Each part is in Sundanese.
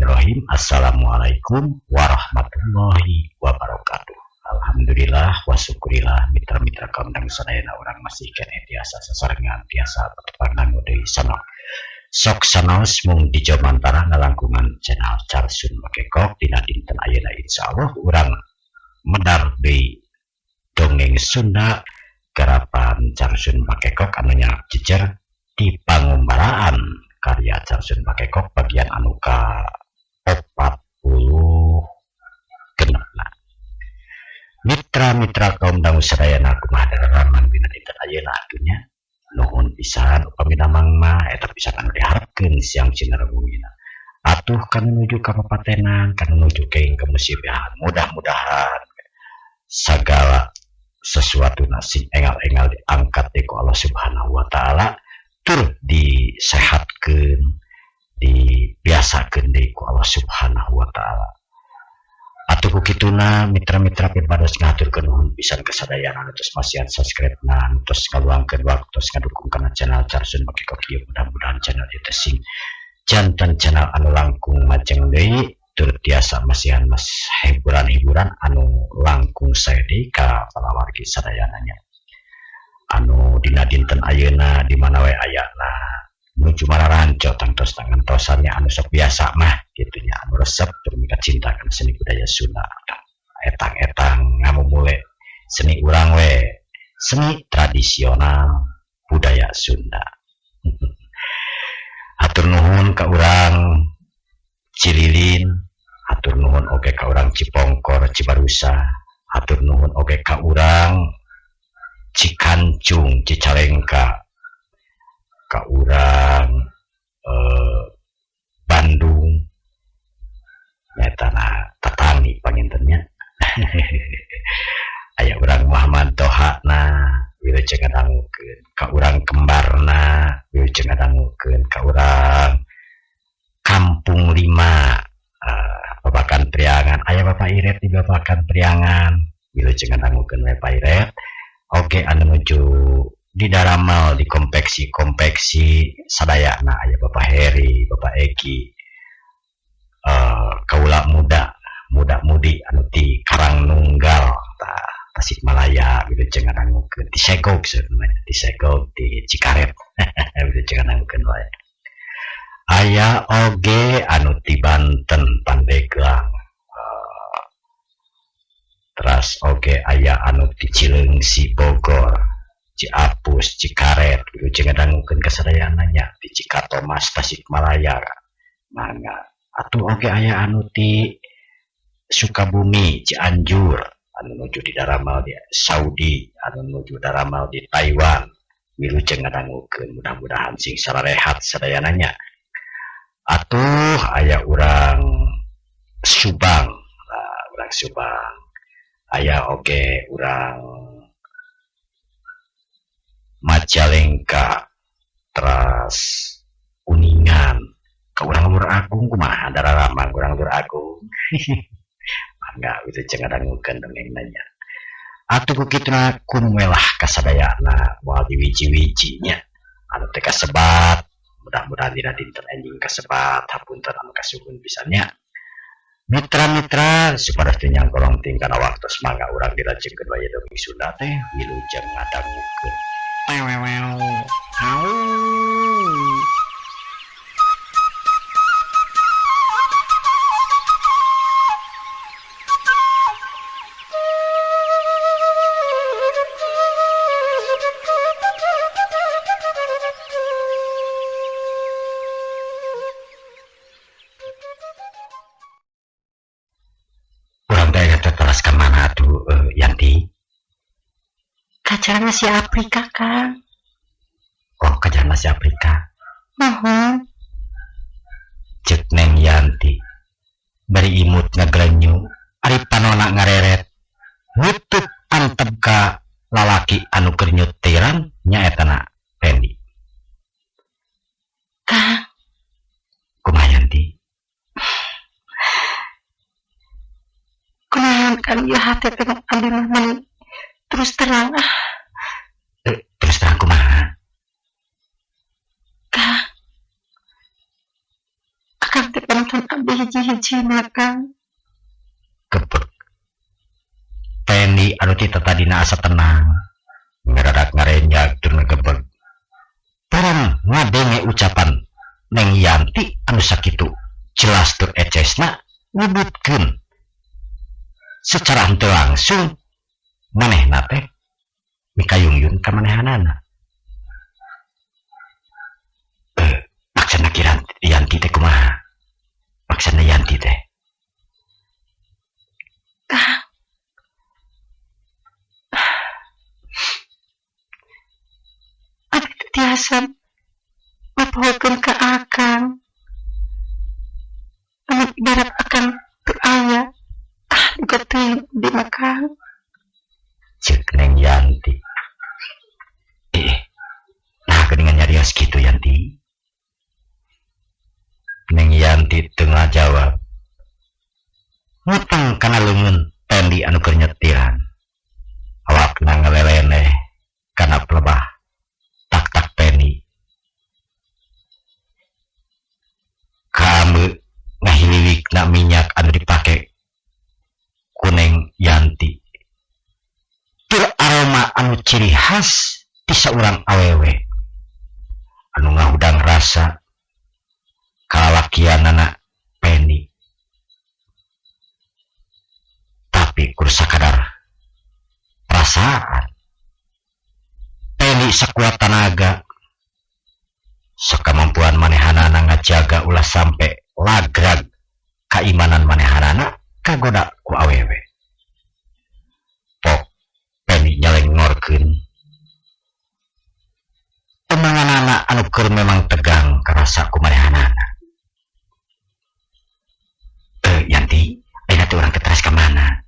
Bismillahirrahmanirrahim. Assalamualaikum warahmatullahi wabarakatuh. Alhamdulillah wa syukurillah, mitra-mitra kaum dangu sadayana, urang masih keneh tiasa sasarengan, tiasa tepang deui sana sok sanaos mung di Jomantara ngalangkungan channel Carsun Bakekok. Dina dinten ayeuna insyaallah urang medar deui dongeng Sunda garapan Carsun Bakekok anu nyarak jejer di Pangumbaraan karya Carsun Bakekok bagian anu ka 46. Mitra-mitra kaum dangu sadayana, kumaha dararamang dina dinten ayeuna atuh nya? Nuhun pisan upami damang mah, eta pisan anu diharapkeun siang sinar bumina. Atuh kanu nuju ka papatenan, kanu nuju kenging kemusibahan, mudah-mudahan segala sesuatu sing engal-engal diangkat ku Allah Subhanahu wa Taala, tur disehatkeun, dibiasakeun deui ku Allah Subhanahu wa Taala. Atuh ku kituna, mitra-mitra, pipados ngahaturkeun nuhun pisan kasadayana anu tos masihan subscribe na, anu tos ngaluangkeun waktu ngadukung kana channel Carsun Bakekok ieu. Mudah-mudahan channel ieu teh sing janten channel anu langkung majeng deui, tur tiasa masihan mas hiburan-hiburan anu langkung sae deui ka palawargi sadayana nya. Anu dina dinten ayeuna di mana we ayana, nuju mararanco tangtos tangentosan nya, anu sok biasa mah kitu nya, anu resep tur mika cinta kana seni budaya Sunda, etang-etang ngamumule seni urang we, seni tradisional budaya Sunda. Hatur nuhun ka urang Cililin, hatur nuhun oge ka urang Cipongkor, Cibarusa, hatur nuhun oge ka urang Cikancung, Cicalengka, ka urang Bandung nyata na tatani panginten nya. Aya urang Muhammad Toha na, wilujeng ngadangukeun, ka urang kembarna, wilujeng ngadangukeun, ka urang Kampung Lima, Babakan Priangan, aya Bapak Iret di Babakan Priangan, wilujeng ngadangukeun we Pak Iret. Oke, anu nuju di daramal di konveksi-konveksi sadayana, aya Bapak Heri, Bapak Eki, kaula muda muda mudi anu ti Karangnunggal tah, Tasikmalaya, wilujeng ngadangukeun, ti Segog sebenarnya, ti Segog, di Cikaret, wilujeng ngadangukeun wae. Aya oge anu ti Banten, Pandeglang, teras oge aya anu ti Cileungsi, Bogor, Ciapus, Cikaret, wilujeng ngadangukeun kasadayana nya, ti Cikatomas, Tasikmalaya, mangga. Atuh oge aya anu ti Sukabumi, Cianjur, anu nuju di daramal di Saudi, anu nuju daramal di Taiwan, wilujeng ngadangukeun, mudah-mudahan sing sararehat sadayana nya. Atuh aya urang Subang, nah, urang Subang, aya oge urang Majalengka, teras Kuningan, ka urang Lur Agung, kumaha dararamang urang Lur Agung? Mangga, wilujeng ngadangukeun dongengna nya. Atuh ku kituna kumwelah kasadayana, moal diwiji-wiji nya. Anu teh kasebat, mudah-mudahan dina dinten enjing kasebat, hapunten anu kasuhun pisan nya. Mitra-mitra, supados teu nyangkolong ting kana waktos, mangga urang dilajengkeun wae dongeng Sunda teh, wilujeng ngadangukeun. Wewewew. Au. Urang teh teh teras ka mana atuh, Yanti? Ka jalan si Afrika, Kang. Oh, ka jalan si Afrika. Muhun. Cek Neng Yanti. Bari imut ngagrenyu, ari panona ngareret. Nutup antep ka lalaki anu keur nyutiran nyaetana Pendi. Kang. Kumaha, Yanti? Kunaon kan ieu hate teh abdi mah meuni terus terang ah. Terus terang kumaha? Kang. Akang teh pernah Nonton abdi hiji-hijina, Kang. Gebeg. Pendi anu ti tadina asa tenang, ngaradak ngarenjag tur ngegebeg. Barang ngadenge ucapan Neng Yanti anu sakitu jelas tur ecesna nyebutkeun secara henteu langsung manehna teh mikayungyun ka manehanana. Maksudna Yanti teh kumaha? Maksudna Yanti teh? Kang. Abdi teu tiasa mapohokeun ka Akang. Lamun ibarat Akang teu aya, ah duka teuing abdi mah, Kang. Ceuk Neng Yanti. Nah geuningan nyarios kitu, Yanti. Neng Yanti teu ngajawab. Ngutang kana leungeun Pendi anu keur nyetiran. Awakna ngaleleneh kana pelebah tak-tak Pendi. Kaameu ngahiliwikna minyak anu dipake ku Neng Yanti. Tur aroma anu ciri khas ti saurang awewe anu ngahudang rasa kalalakianana Pendi. Tapi kur sakadar perasaan. Pendi sakuat tanaga sakamampuan manehanana ngajaga ulah sampe lagrag kaimanan manehanana kagoda ku awewe. Pok Pendi nyalengorkeun omonganana anu keur memang tegang karasa ku manehanana. Yanti, ayeuna teh urang teh teras ka mana?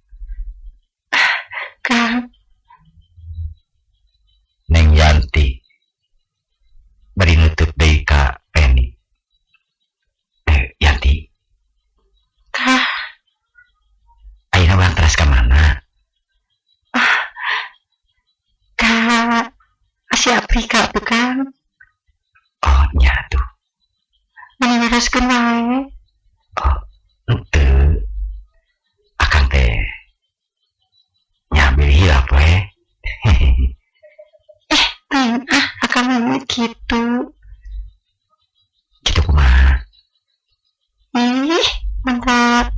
Kang. Neng Yanti bari nutup deui ka Pendi. Yanti. Tah. Ayeuna urang teras ka mana? Ka Asia Afrika tuh, Kang. Oh, nya tuh. Mani neraskeun wae. Oh, henteu. Akang teh nya bilih hilap we. Teuing ah, Akang mah kitu. Kitu kumaha? Ih, mantap.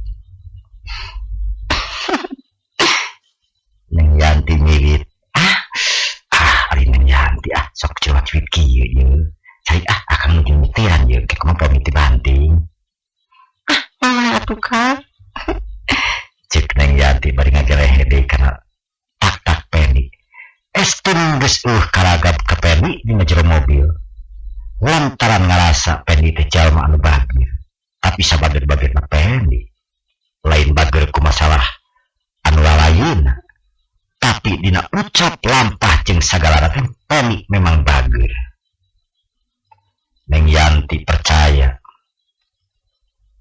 Neng Yanti milit. Ari Neng Yanti ah sok cuat-cuit kieu ieu. Cai ah akang nuju nyetiran ieu ke kumaha pamit banting. Mah atuh, Kang. Ceuk Neng Yanti bari ngagelehe deui kana tak-tak Pendi. Estun geus eueuh karagap ka Pendi dina jero mobil. Lantaran ngarasa Pendi teh jalma anu bageur. Tapi sabager-bageurna Pendi lain bager ku masalah anu lalayeuna. Tapi dina ucap lampah jeung sagalana teh Pendi memang bager. Neng Yanti percaya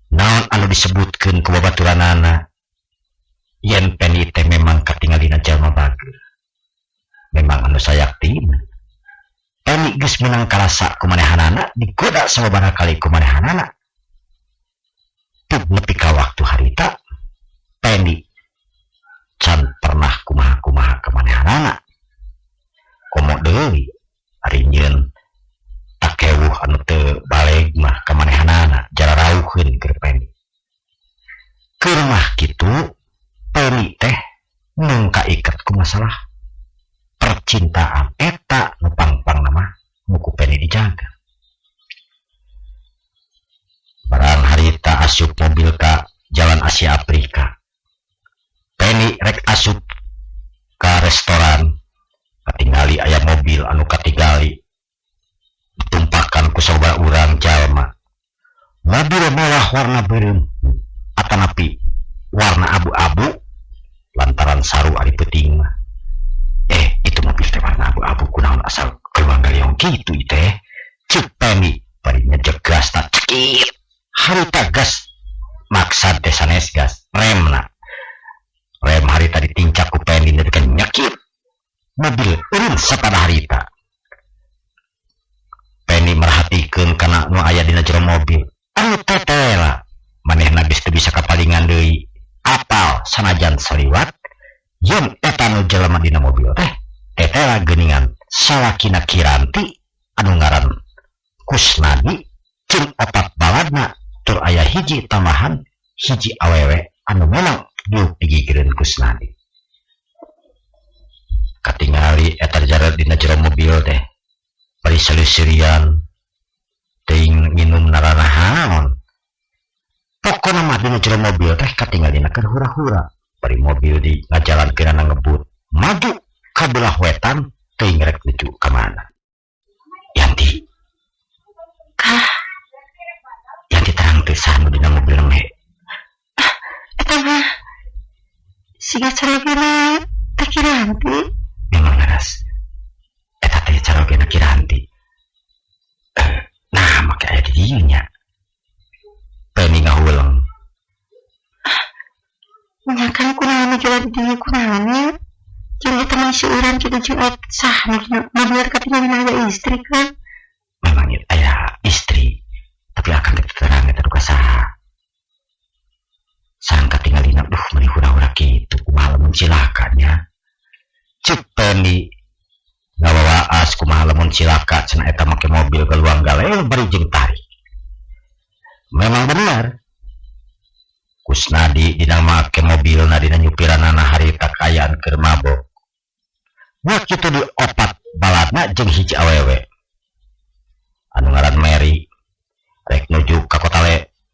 naon anu disebutkeun ku babaturanana yen Pendi teh memang katingalina jalma bager. Memang anu sayaktina. Pendi geus meunang karasa ku manehanana digoda sababaraha kali ku manehanana. Teu nepi ka waktu harita Pendi can pernah kumaha-kumaha ka manehanana. Komo deui ari nyieun takewuh anu teu baleg mah ka manehanana jararauheun keur Pendi. Keur mah kitu Pendi teh nung kaiket ku masalah percintaan eta nu pang-pangna mah nu ku Pendi dijaga. Barang harita asup mobil ka Jalan Asia Afrika. Pendi rek asup ka restoran katingali aya mobil anu katingali ditumpakan ku sababaraha urang jalma. Mobil mewah warna beureum atanapi warna abu-abu lantaran saru ari peuting mah. Itu mobil teh warna abu-abu kunaon asal keluar galiong kitu ieu teh. Ceuk Pendi bari nyejek gas tak cekit. Harita gas maksad teh sanes gas remna. Rem harita ditincak ku Pendi nepi ka nyekit. Mobil eureun sapada harita. Pendi merhatikeun kana nu aya dina jero mobil. Anu tetela. Sanajan saliwat jeung eta nu jelema dina mobil teh tetela geuningan salakina Kiranti anu ngaran Kusnadi jeung opat baladna tur aya hiji tambahan hiji awewe anu memang diuk digigireun Kusnadi. Katingali eta jared dina jero mobil teh bari salisirian teuing nginum naranahaon. Pokona mah dina jero mobil teh katingalina keur hura-hura bari mobil di ngajalankeunana ngebut maju ka belah wetan teuing rek nuju ka mana. Yanti. Kah? Yanti terang teh saha nu dina mobil nembe? Eta mah siga carogena teh Kiranti. Memang leres. Eta teh carogena Kiranti. Nah, make aya di dieu nya. Peni ngahuleng. Nya kan kunaon jual di dieu kunaon nya? Jeung eta mah seueuran kitu jeung aya saha nu dina mobil katingalina aya istri kan? Memang ieu aya istri, tapi akang teh terang eta duka saha. Sangka katingalina duh meuni hura-hura kitu kumaha lamun cilaka nya. Ceuk Pendi ngawawaas kumaha lamun cilaka cenah eta make mobil galuang galeh bari jeung tarik. Memang benar. Kusnadi dina make mobilna dina nyupiranana harita kaayaan keur mabok. Nya kitu di opat baladna jeung hiji awewe. Anu ngaran Mary rek nuju ka kota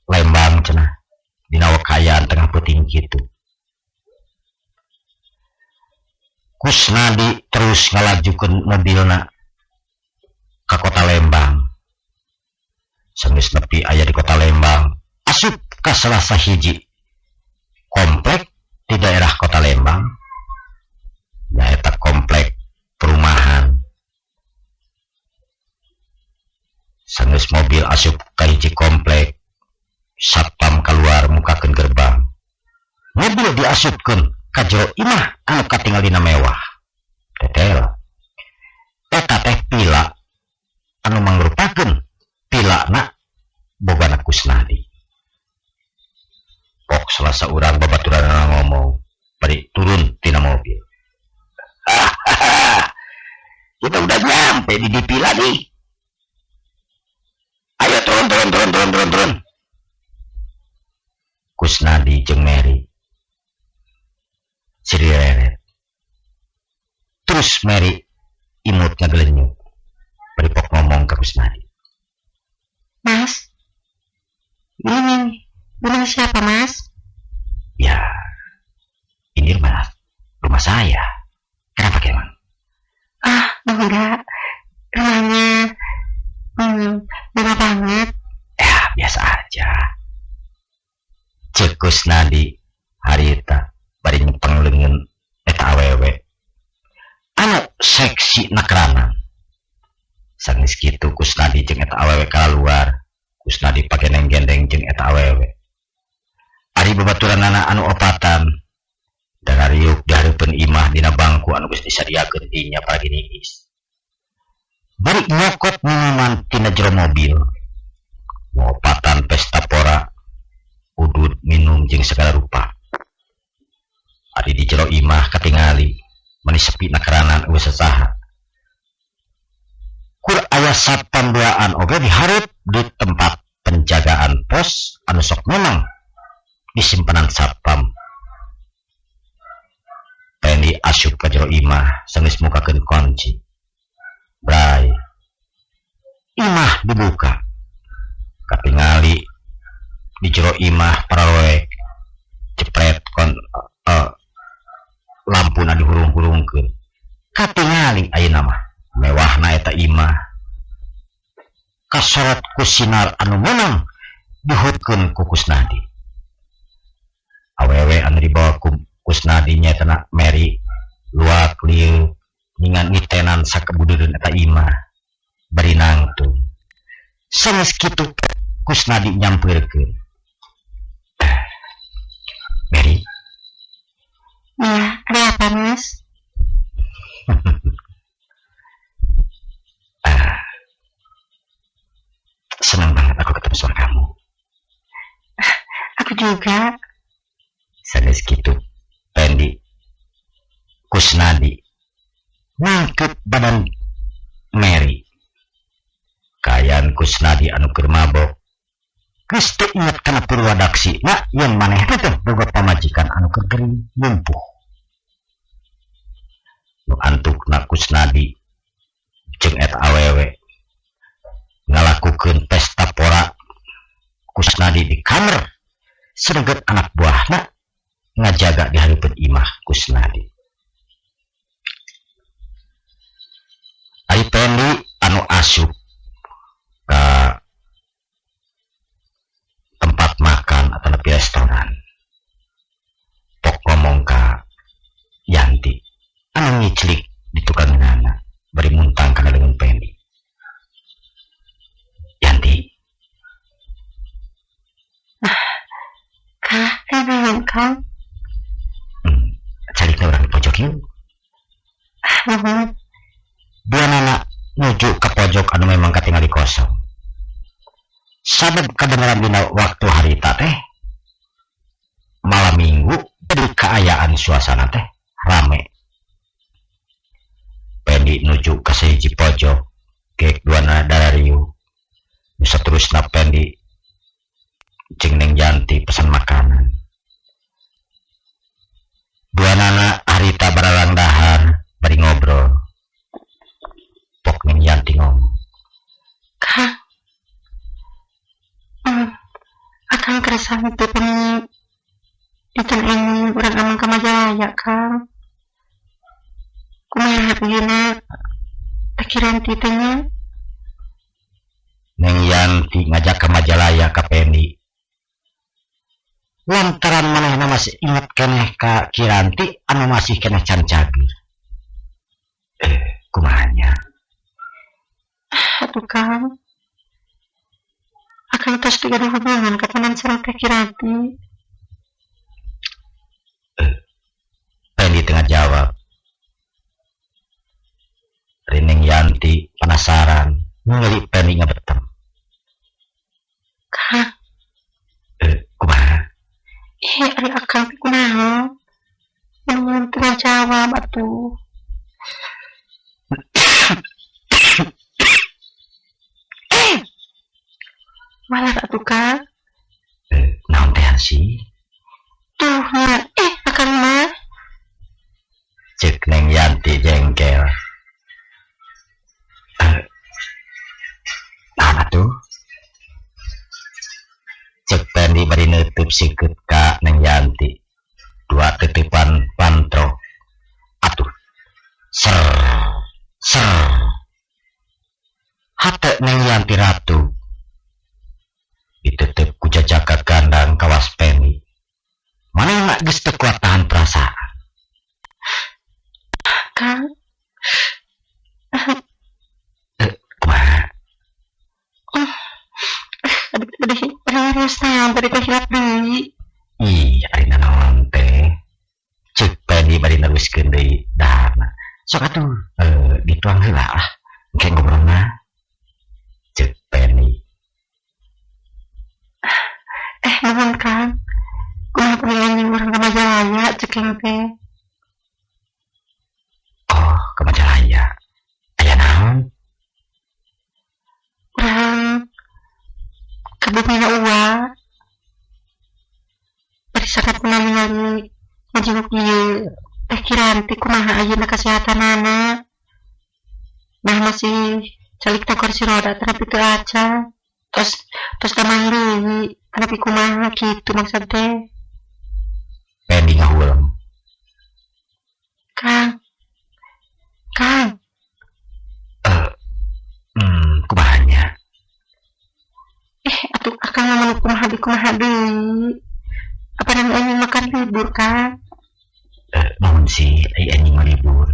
Lembang cenah dina kaayaan tengah peuting kitu. Kusnadi terus ngalajukeun mobilna ka kota Lembang. Sanggeus nepi aya di kota Lembang, asup ka salah sahiji komplek di daerah kota Lembang, nyaeta komplek perumahan. Sanggeus mobil asup ka hiji komplek, satpam keluar mukakeun gerbang. Mobil diasupkeun ka jero imah anu katingalina mewah. Tetel. Eta teh pila anu mangrupakeun pilana bogana Kusnadi. Pok salah saurang babaturanna ngomong bari turun tina mobil. Kita udah nyampe di pila nih. Ayo turun turun turun turun turun turun. Kusnadi jeung Mary sireret. Terus Mary imut ngagelenyuk. Bari pok ngomong ke Kusnadi. Mas, ini rumah siapa mas? Ya, ini rumah saya. Kenapa emang? Ah, enggak. Rumahnya mewah banget. Ya, biasa aja. Ceuk Kusnadi harita bari nyepeng leungeun eta awewe. Anu seksi nakranan. Sanggeus kitu Kusnadi jeung eta awewe kaluar. Kusnadi pake nenggendeng jeung eta awewe. Ari babaturanana anu opatan darariuk di hareupeun imah dina bangku anu geus disadiakeun dinya paragi niis. Bari nyokot minuman tina jero mobil. Nu opatan pesta pora, udud minum jeung segala rupa. Ari di jero imah katingali meuni sepi nakeranan eueuh sasaha. Kur aya satpam duaan oge dihareup di tempat penjagaan pos anu sok memang disimpenan satpam. Pendi asup ka jero imah sanggeus mukakeun kunci. Bray. Imah dibuka. Katingali di jero imah pararoek cepret kon lampuna dihurung-hurungkeun. Katingali ayeuna mah mewahna eta imah. Kasorot ku sinar anu meunang dihutkeun ku Kusnadi. Awewe anu dibawa ku Kusnadi nyaeta na Mary luak lieu ningan nitenan sakebudureun eta imah bari nangtung. Sanggeus kitu Kusnadi nyampeurkeun. Mary. Ya, ada apa mas? Senang banget aku ketemu sama kamu. Aku juga. Sanggeus kitu Kusnadi nangkep badan Mary. Kaayaan Kusnadi anu keur mabok geus teu inget kana purwadaksina yen manehna teh boga pamajikan anu keur gering lumpuh. Nu antukna Kusnadi jeung eta awewe ngalakukeun pesta pora Kusnadi di kamar sedengkeun anak buahna ngajaga di hareupeun imah Kusnadi. Ari Pendi anu asup ka tempat makan atau nepi restoran pok ngomong ka Yanti anu ngiclik di tukangeunana bari muntang kana leungeun Pendi. Yanti, Kah, naon Kang? Calikna urang di pojok yeuh. Nuhun. Duanana nuju ka pojok anu memang katingali kosong. Sabab kabeneran dina waktu harita teh malam Minggu jadi kaayaan suasana teh rame. Pendi nuju ka sahiji pojok gek duanana darariu. Nu saterusna Pendi jeung Neng Yanti pesan makanan. Duanana harita baralang dahar bari ngobrol. Pok Neng Yanti ngomong, Kang. Akang kerasa teu peni dinten enjing urang ameng ka Majalaya, Kang. Kumaha ayeuna teh Kiranti teh nya? Neng Yanti ngajak ka Majalaya ka Pendi. Lantaran manehna masih inget keneh ka Kiranti anu masih keneh can cageur. Kumaha nya? Atuh Kang. Akang tos teu gaduh hubungan ka teman sareng teh Kiranti. Pendi teu ngajawab. Ari Neng Yanti penasaran ningali Pendi ngabetem. Kang. Kumaha? Ih, ari akang teh kunaon? Mun teu ngajawab atuh. Malah atuh Kang. Naon teh sih? Tuh nya, akang mah. Cek Neng Yanti jengkel. Naon atuh? Cek Pendi bari neuteub sikeut ka Neng Yanti. Dua titipan pantro. Atuh. Ser ser. Hate Neng Yanti ratu. Ditutup ku jajaka gandang kawas Pendi. Manehna geus teu kuat tahan perasaan. Kang. Kumaha? Aduh, aduh, serius naon tadi teh hilap deui. Ih, ari nanaon teh? Cek Pendi bari neruskeun deui daharna. Sok atuh, dituang heula ah. Engke ngobrolna. Cek Pendi. Nuhun Kang. Kumaha pami enjing urang ka Majalaya cek Kang teh. Oh, ka Majalaya. Aya naon? Urang ka bumina Uwa. Bari sakapuna ningali ngajenguk ieu teh Kiranti kumaha ayeuna kasehatanana. Nah masih calik ta kursi roda tapi teu acan. Tos tos damang deui tapi kumaha kitu maksud teh. Pendi ngahuleng. Kang. Kang. Kumaha nya? Atuh akang ngomong kumaha deui kumaha deui. Apa nang anjing makan libur, Kang? Naon sih ai anjing mah libur.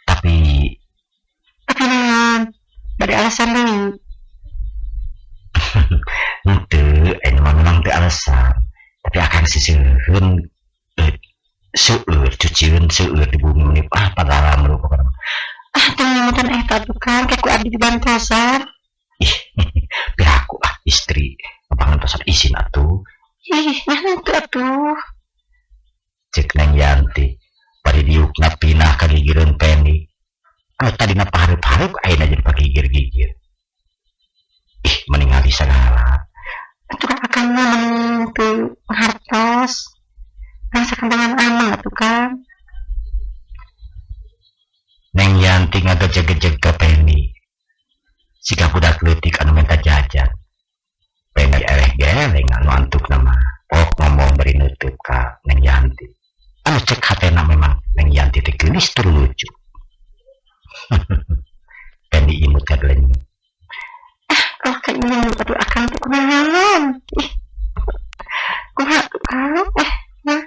Tapi naon? Bade alasan deui. Henteu, aya mah memang teu alasan. Tapi akang seseuheun seueur cucieun seueur di bumi menip ah padalam lu pokona. Ah, teu nyemutan eta atuh Kang, kayak ku abdi dibantosan. Ih, piraku ah istri pangantosan isin atuh. Ih, nah henteu atuh. Cek Neng Yanti Bari diukna pinah ka gigireun Pendi. Anu tadina pahareup-hareup ayeuna jadi pagigir-gigir. Ih, meni ngali sagala. Atuh kan akang mah meni teu hartos. Ngan sakantenan ameng atuh Kang. Neng Yanti ngagejeg-gejeg ka Pendi. Siga budak leutik anu minta jajan. Pendi eleh geleng anu antukna mah. Pok ngomong bari nutup ka Neng Yanti. Anu cek hatena memang Neng Yanti teh geulis tur lucu. Pendi imut ngagelenyum. Ah, kayak ini aduh akang teh kumaha? Ih. Kumaha tuh Kang? Nah.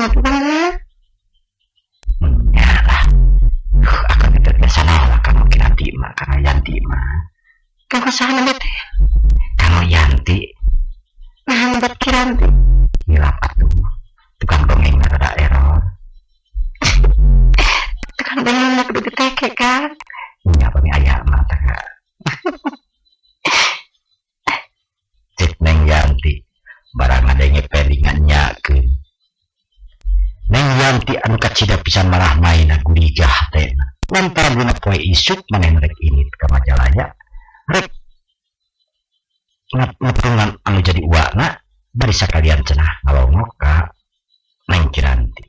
Atuh Kang. Nya lah. Akang teh biasa lah kanggo Kinanti mah, kanggo Yanti mah. Kanggo saha namanya teh? Kanggo Yanti. Nah, buat Kiranti. Hilap atuh. Tukang dongeng rada error. Tukang dongeng kudu diteke kan? Nya pami aya mah teh. Cek Neng Yanti barang ngadenge Pendi nganyakeun. Neng Yanti anu kacida pisan marah maina gurigah hatena. Lantaran dina poe isuk manehna rek init ka Majalaya, rek ngapungan anu jadi uakna bari sakalian cenah ngalongok ka Neng Kiranti.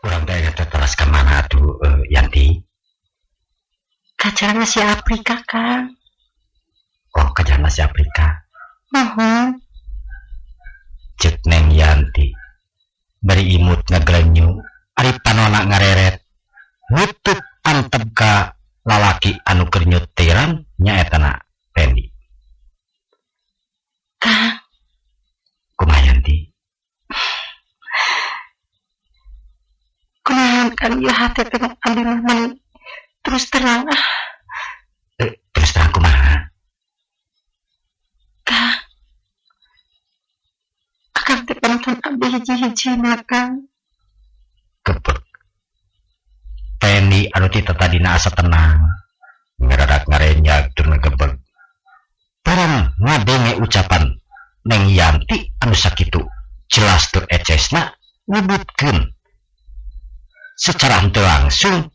Urang teh teh teras ka mana atuh Yanti? Ka jalan si Afrika, Kang. Oh, ka jalan si Afrika. Muhun. Cek Neng Yanti. Bari imut ngaglenyu, ari panona ngareret. Nutup antep ka lalaki anu keur nyutiran nyaetana Pendi. Kang. Kumaha Yanti? Kunaon kan ieu hate teh abdi mah meni terus terang ah. Terus terang kumaha? Kang. Akang teh penonton abdi hiji-hijina Kang. Kepek. Pendi anu ti tadina asa tenang. Ngaradak ngarenjag tur ngegebeg. Barang ngadenge ucapan Neng Yanti anu sakitu jelas tur ecesna nyebutkeun secara henteu langsung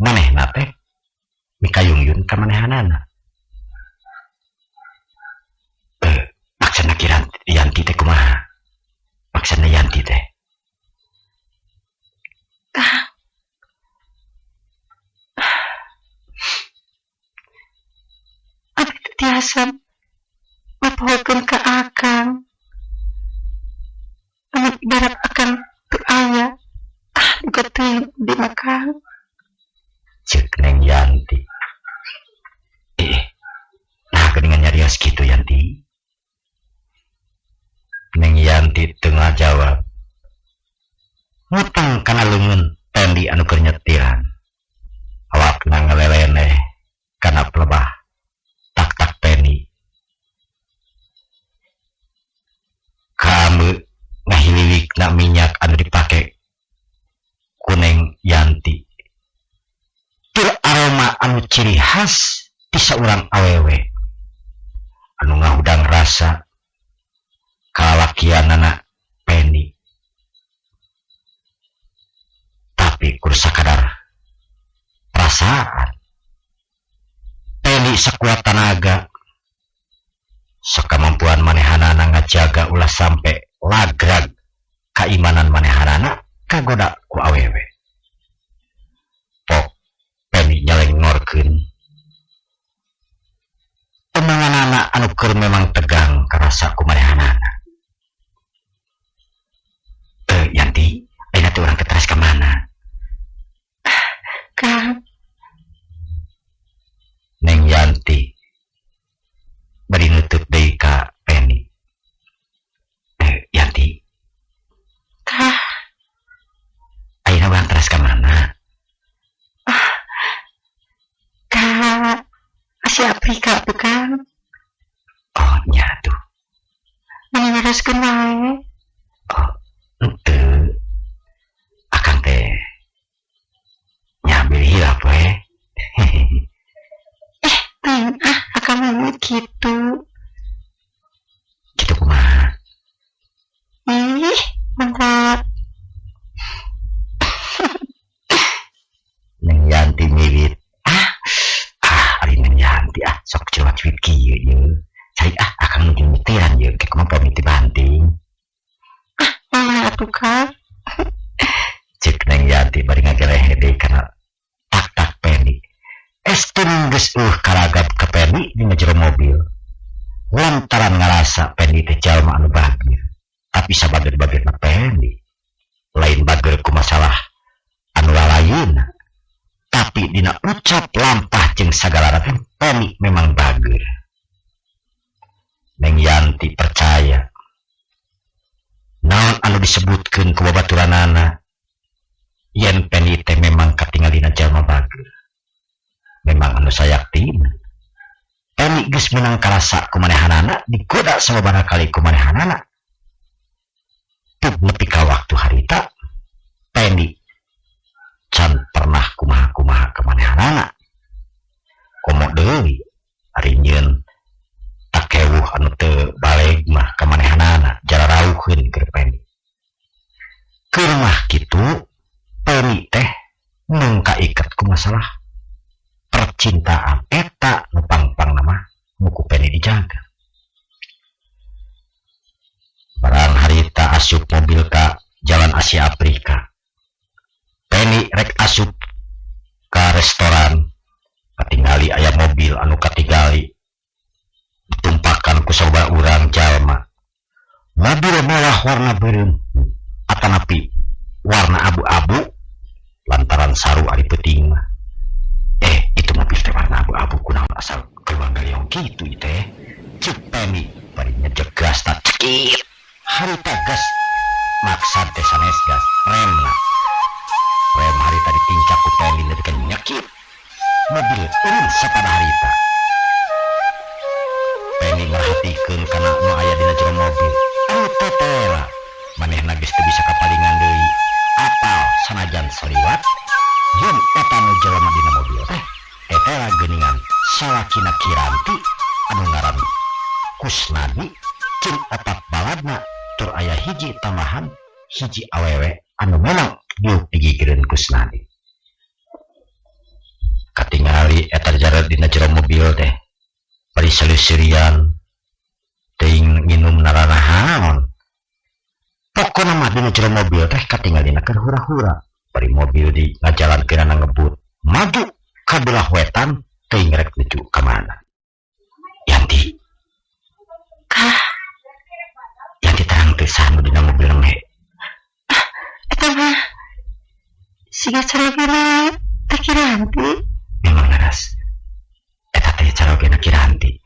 manehna teh mikayungyun ka manehanana. Maksana Yanti teh kumaha? Maksana Yanti teh. Kang. Abdi teh tiasa mapohokeun ka akang. Anu ibarat akang teu aya. Ah, duka teuing abdi mah Kang. Cek Neng Yanti. Nah geuningan nyarios kitu Yanti. Neng Yanti teu ngajawab. Ngutang kana leungeun Pendi anu keur nyetiran. Awakna ngaleleneh kana pelebah tak-tak Pendi. Kaameu ngahiliwikna minyak anu dipake ku Neng Yanti. Tur aroma anu ciri khas ti saurang awewe anu ngahudang rasa kalakianana Pendi. Tapi kur sakadar perasaan Pendi sakuat tanaga sakamampuan manehanana ngajaga ulah sampe lagrag kaimanan manehanana kagoda ku awewe. Pok Pendi nyalengorkeun omonganana anu keur memang tegang karasa ku manehanana. Yanti, ayeuna teh urang teh teras ka mana? Kang. Neng Yanti bari nutup deui ka Pendi. Yanti. Kah. Ayeuna urang teras ka mana? Ka Asia Afrika tuh Kang. Oh, nya tuh. Meni Naroskeun wae. Oh, henteu. Akang teh nya bilih hilap we. Teuing ah, akang mah kitu. Kitu kumaha? Ih, mantap. Neng Yanti miwit. Ah, ah, ari Neng Yanti ah sok cuat-cuit kieu ieu. Cai ah akang nuju nyetiran ieu ke kumaha pamit banting. Mama atuh Kang. Cek Neng Yanti bari ngageleh deui kana tak-tak Pendi. Estun geus karagap ka Pendi dina jero mobil. Lantaran ngarasa Pendi teh jalma anu bageur. Tapi sabager-bagerna Pendi lain bager ku masalah anu lalayeuna. Tapi dina ucap lampah jeung sagalana teh Pendi memang bager. Neng Yanti percaya naon anu disebutkeun ku babaturanana yen Pendi teh memang katingalina jalma bager. Memang anu sayaktina. Pendi geus meunang karasa ku manehanana digoda sababaraha kali ku manehanana. Teu nepi ka waktu harita Pendi can pernah kumaha-kumaha ka manehanana. Komo deui ari nyieun takewuh anu teu baleg mah ka manehanana jararauheun keur Pendi. Keur mah kitu Pendi teh meung kaiket ku masalah percintaan eta nu pang-pangna mah nu ku Pendi dijaga. Barang harita asup mobil ka Jalan Asia Afrika. Pendi rek asup ka restoran katingali aya mobil anu katingali ditumpakan ku sababaraha urang jalma. Mobil mewah warna beureum atanapi warna abu-abu lantaran saru ari peuting mah. Itu mobil teh warna abu-abu kunaon asal keluar galiong kitu ieu teh. Cek Pendi bari nyejek gas tak cekit. Harita gas maksad teh sanes gas remna. Rem harita ditincak ku Pendi nepi ka nyekit. Mobil eureun sapada harita. Pendi merhatikeun kana nu aya dina jero mobil. Anu tetela manehna geus teu bisa kapalingan deui. Apal sanajan saliwat yen eta nu jelema dina mobil teh tetela geuningan salakina Kiranti anu ngaran Kusnadi jeung opat baladna tur aya hiji tambahan hiji awewe anu meunang diuk digigireun Kusnadi. Katingali eta jare dina jero mobil teh bari saleuserian teuing nginum naranahaon. Pokona mah dina jero mobil teh katingalina keur hura-hura bari mobil di ngajalankeunana ngebut maju ka belah wetan teuing rek nuju ka mana. Yanti. Kah? Yanti terang teh saha nu dina mobil mah. Eta mah siga carogena teh Kiranti. Memang leres. Eta teh carogena Kiranti.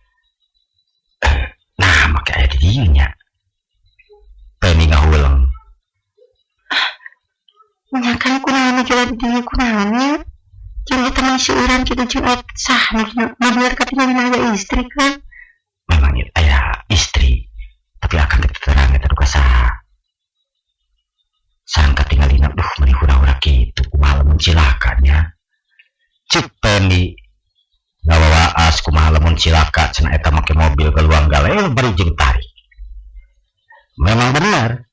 Nah, make aya di dieu nya. Pendi ngahuleng. Nya kan kunaon geura di dieu kunaon nya? Jeung eta mah seueuran kitu jeung aya sah nu dina mobil katingalina aya istri kan. Memang ieu aya istri, tapi akang teh terang eta duka saha. Sareng katingalina duh meuni hura-hura kitu kumaha lamun cilaka nya. Cek Pendi ngawawaas kumaha lamun cilaka cenah eta make mobil galuang galeh bari jeung tarik. Memang benar.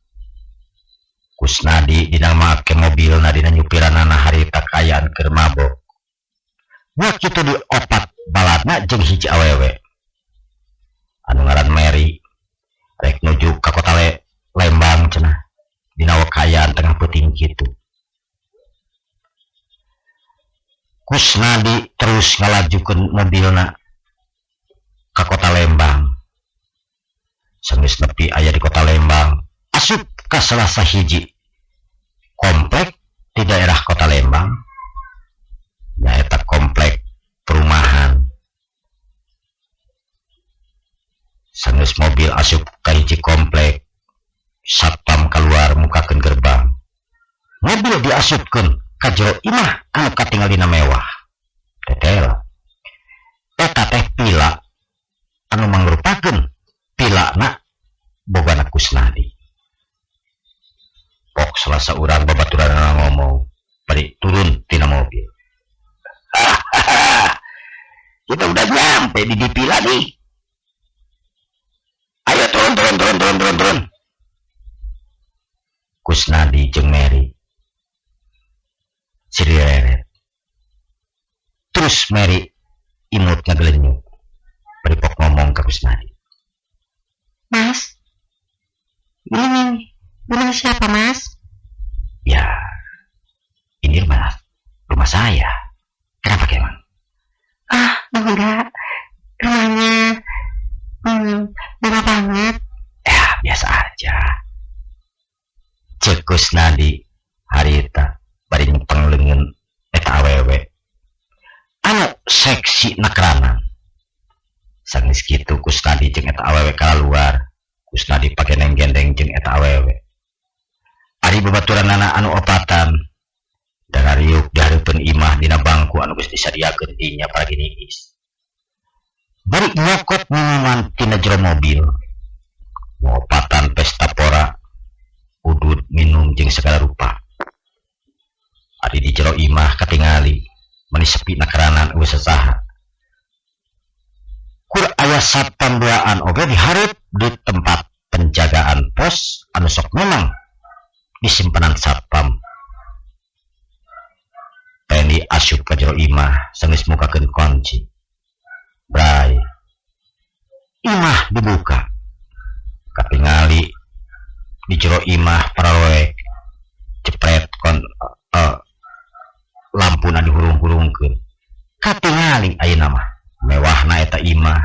Kusnadi dina make mobilna dina nyupiranana harita kaayaan keur mabok. Nya kitu di opat baladna jeung hiji awewe. Anu ngaran Mary rek nuju ka kota Lembang cenah. Dina kaayaan tengah peuting kitu. Kusnadi terus ngalajukeun mobilna ka kota Lembang. Sanggeus nepi aya di kota Lembang, asup ka salah sahiji komplek di daerah kota Lembang. Nyaeta komplek perumahan. Sanggeus mobil asup ka hiji komplek, satpam keluar mukakeun gerbang. Mobil diasupkeun ka jero imah anu katingalina mewah. Tetel. Eta teh pila anu mangrupakeun pilana bogana Kusnadi. Salah saurang babaturanna ngomong bari turun tina mobil. Kita udah nyampe di DP lagi. Ayo turun, turun, turun, turun, turun, turun. Kusnadi jeung Mary sireret. Terus Mary imut ngagelenyuk. Bari pok ngomong ke Kusnadi. Mas, ini rumah siapa, Mas? Ya, ini rumah rumah saya. Kenapa emang? Ah, enggak. Rumahnya mewah banget. Ya, biasa aja. Cek Kusnadi harita bari nyepeng leungeun eta awewe. Anu seksi nakranan. Sanggeus kitu Kusnadi jeung eta awewe kaluar. Kusnadi pake gendeng jeung eta awewe. Ari babaturanana anu opatan darariuk di hareupeun imah dina bangku anu geus disadiakeun dinya paragi niis. Bari nyokot minuman tina jero mobil. Nu opatan pesta pora, udud minum jeung segala rupa. Ari di jero imah katingali meni sepi nakeranan euweuh sasaha. Kur aya satpam duaan oge dihareup di tempat penjagaan pos anu sok memang disimpenan satpam. Pendi asup ka jero imah sanggeus mukakeun kunci. Bray. Imah dibuka. Katingali di jero imah pararoek cepret kon lampuna dihurung-hurungkeun. Katingali ayeuna mah mewahna eta imah.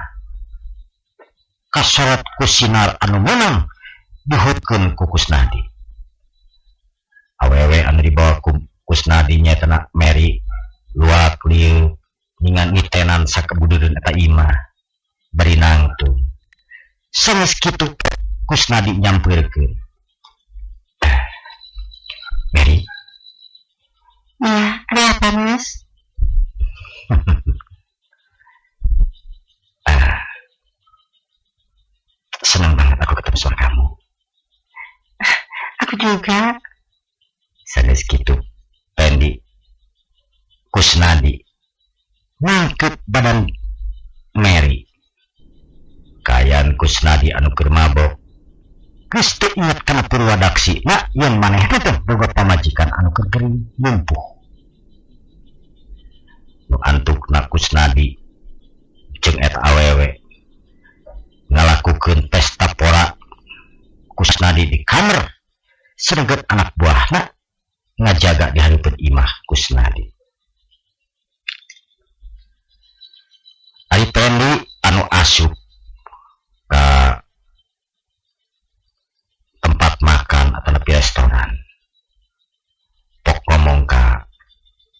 Kasorot ku sinar anu meunang dihutkeun ku Kusnadi. Awewe anu dibawa ku Kusnadi nyaeta Mary luak lieu ningan nitenan sakebudureun eta imah bari nangtung. Sanes kitu Kusnadi nyampeurkeun. Mary. Ya, ada apa, Mas? Senang banget aku ketemu sama kamu. Aku juga. Sanes kitu Pendi Kusnadi nangkep badan Mary. Kaayaan Kusnadi anu keur mabok geus teu inget kana purwadaksina yen manehna teh boga pamajikan anu keur gering lumpuh. Nu antukna Kusnadi jeung eta awewe ngalakukeun pesta pora Kusnadi di kamar sedengkeun anak buahna ngajaga di hareupeun imah Kusnadi. Ari Pendi anu asup ka tempat makan atau nepi restoran. Pok ngomong ka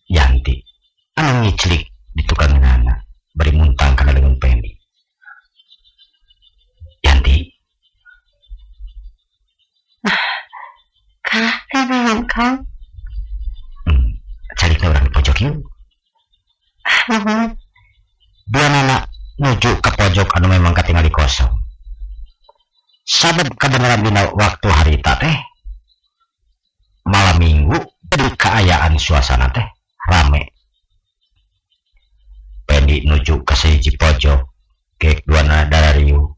Yanti anu ngiclik di tukangeunana bari muntang kana leungeun Pendi. Yanti. Kah, naon Kang? Calikna urang di pojok yeuh. Nuhun. Duanana nuju ka pojok anu memang katingali kosong. Sabab kabeneran dina waktu harita teh malam Minggu jadi kaayaan suasana teh rame. Pendi nuju ka sahiji pojok gek duanana darariuk.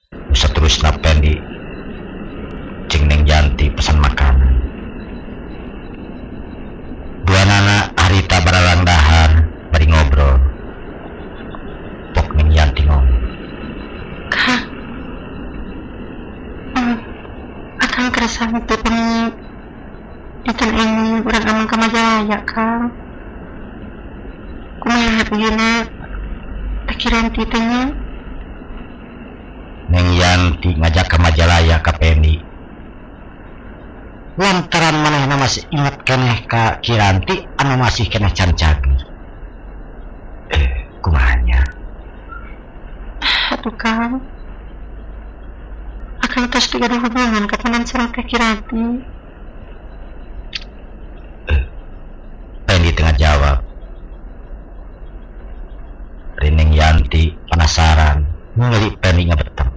Nu saterusna Pendi jeung Neng Yanti pesan makanan. Duanana harita bararang dahar bari ngobrol. Pok Neng Yanti ngomong. Kang. Akang kerasa teu pami dinten ini urang ameng ka Majalaya, Kang. Kumaha ayeuna teh Kiranti teh nya? Neng Yanti ngajak ka Majalaya ka Pendi. Lantaran manehna masih inget keneh ka Kiranti anu masih keneh can cager. Kumaha nya? Atuh Kang. Akang tos teu gaduh hubungan kapanan sareng Teh Kiranti. Pendi teu ngajawab. Neng Yanti penasaran ningali Pendi ngabetem.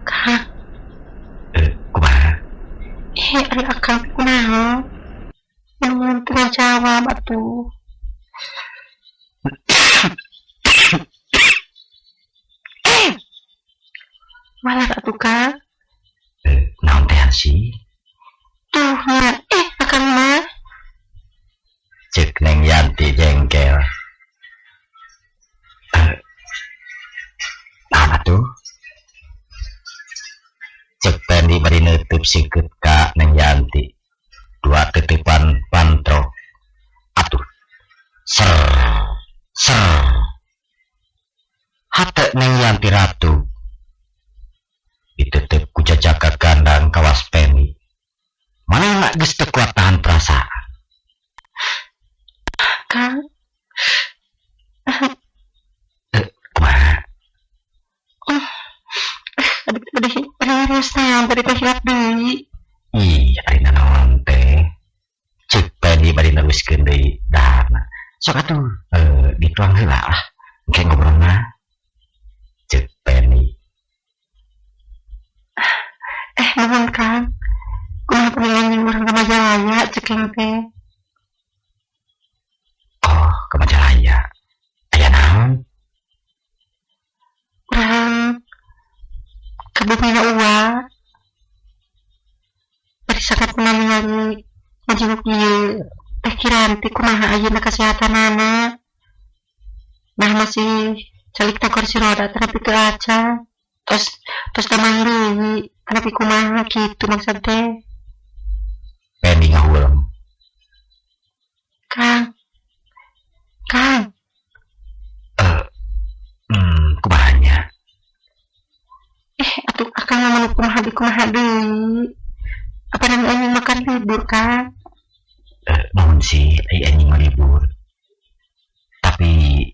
Kang. Kumaha? Ari Waler atuh Kang. Naon teh sih? Tuh nya, akang mah. Cek Neng Yanti jengkel. Naon atuh? Cek Pendi bari neuteub sikut ka Neng Yanti. Dua titipan pantro. Atuh. Ser ser. Hate Neng Yanti ratu. Diteuteup ku jajaka gandang kawas Pendi. Manehna geus teu kuat tahan perasaan. Kang. Kumaha? Abdi bade bade naon tadi teh hilap deui. Ih, ari nanaon teh? Cek Pendi bari neruskeun deui daharna. Sok atuh dituang heula lah. Engke ngobrolna. Cek Pendi. Nuhun Kang. Kumaha pami urang ka Majalaya cek teh. Oh, ke Majalaya. Aya naon? Urang ka bumina Uwa. Bari sakat ningali ngajenguk ieu Teh Kiranti kumaha ayeuna kasehatanana. Nah masih calik ta kursi roda tapi teu acan. Tos tos damang deui tapi kumaha kitu maksud teh. Pendi ngahuleng. Kang. Kang. Kumaha nya? Atuh akang mah kumaha deui kumaha deui. Apa nami anjing makan libur Kang? Nuhun sih ai anjing mah libur. Tapi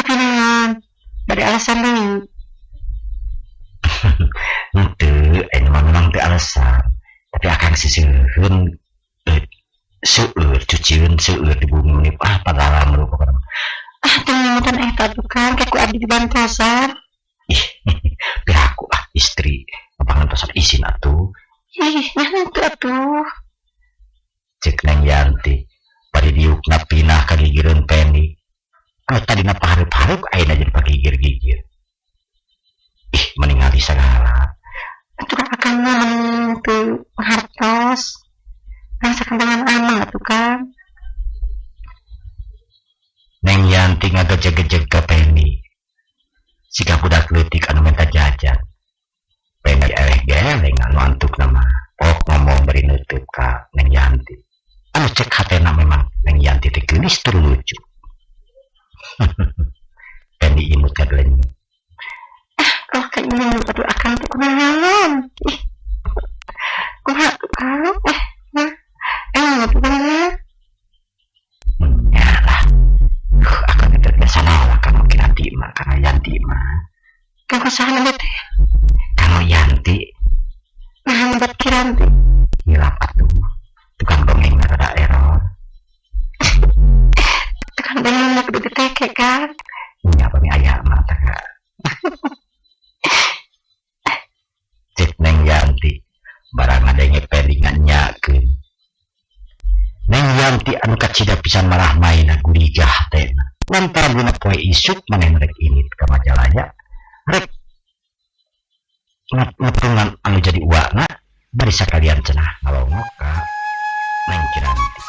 naon? Bade alasan deui. Henteu, aya mah memang teu alasan. Tapi akang siseuheun seueur cucieun seueur di bumi meni pagalam lu pokona. Ah, teu nyemutan eta atuh Kang, kayak ku abdi dibantosan. Ih, piraku ah istri pangantosan isin atuh. Ih, nya henteu atuh. Cek Neng Yanti bari diukna pinah ka gigireun Pendi. Anu tadina pahareup-hareup ayeuna jadi pagigir-gigir. Ih, meningali sagala. Atuh akang mah meni teu hartos. Nah, sakantenan ameng atuh Kang. Neng Yanti ngagejeg-gejeg ka Pendi. Siga budak leutik anu minta jajan. Pendi eleh geleng anu antukna mah. Pok ngomong bari neuteub ka Neng Yanti. Anu cek hatena memang Neng Yanti teh geulis tur lucu. Pendi imut ngagelenyum. Oh, kayak ini aduh akang teh kunaon? Ih. Kumaha tuh Kang? Nah. Atuh kumaha? Nya lah. Akang teh biasa nolak kanggo Kinanti mah, kanggo Yanti mah. Kanggo saha teh? Kanggo Yanti. Nah, buat Kiranti. Hilap atuh. Tukang dongeng rada error. Tukang dongeng kudu diteke Kang. Nya pami aya mah teh. Cek Neng Yanti barang ngadenge Pendi nganyakeun. Neng Yanti anu kacida pisan marah maina gurigah hatena. Lantaran dina poe isuk manehna rek init ka Majalaya, rek ngetungan anu jadi uakna bari sakalian cenah ngalongok ka Neng Kiranti.